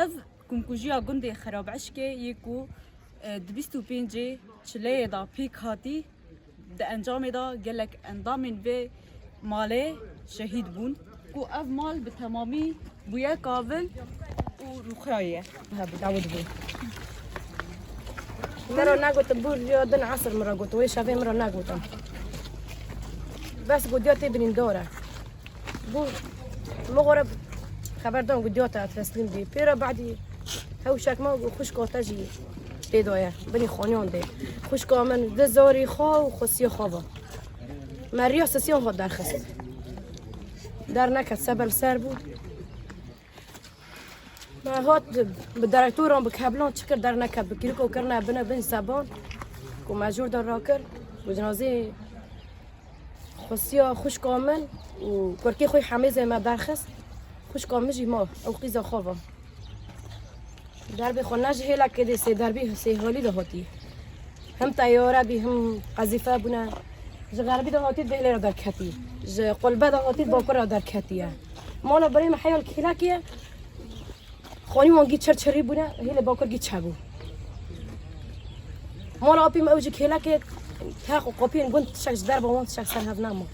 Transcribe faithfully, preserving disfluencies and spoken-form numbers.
Ev komkujiya gundê Xerabişkê yê ku, e, di bîst û pêncê çileyê de pêk hatî, di encamê de gelek endamên vê malê şehîd bûn. Ku ev mal bi temamî bûye kavil û rûxiraye. He, bi dawud bû. Mira negotin, bû riya din esir mira gotin, wê şevê mira negotin. Bes gotiya tê birîndar e. Bû mixore xeber dan gotiya te teslîm bî. Pêra badî hewşek ma û xwişka te jî tê daye, binî xaniyan dê. Xwişka min di zarî xwe û xwesiya xwe ve. Me riya sisiyan xwe derxist. Derneket, sebe li ser bû. Me hat bi direktoran, bi keblan çi kir, derneket, bi kîriko kirine bine bin seban, ku me jor de rakir, ku cinazê xwesiya xwişka min û kurkê xwe hemêzê me derxist. Xwişka min jî ma, ew qîza xwe va. Derbê xwe ne ji hêlekê dê, sê derbî, sê halî de hatî. Him teyare bî, him qezîfe bûne. Ji xerbî de hatî, dê lê re derketî. Ji qulbe de hatî, bakur re derketiye. Mala birê me heya li kêlekê ye. Xanî wan gî çir çirî bûne, hê li bakur gî çebû. Mala apî me ew ji kêlekê teq û qopiyên gund tişek ji derba wan tişek ser hev nema.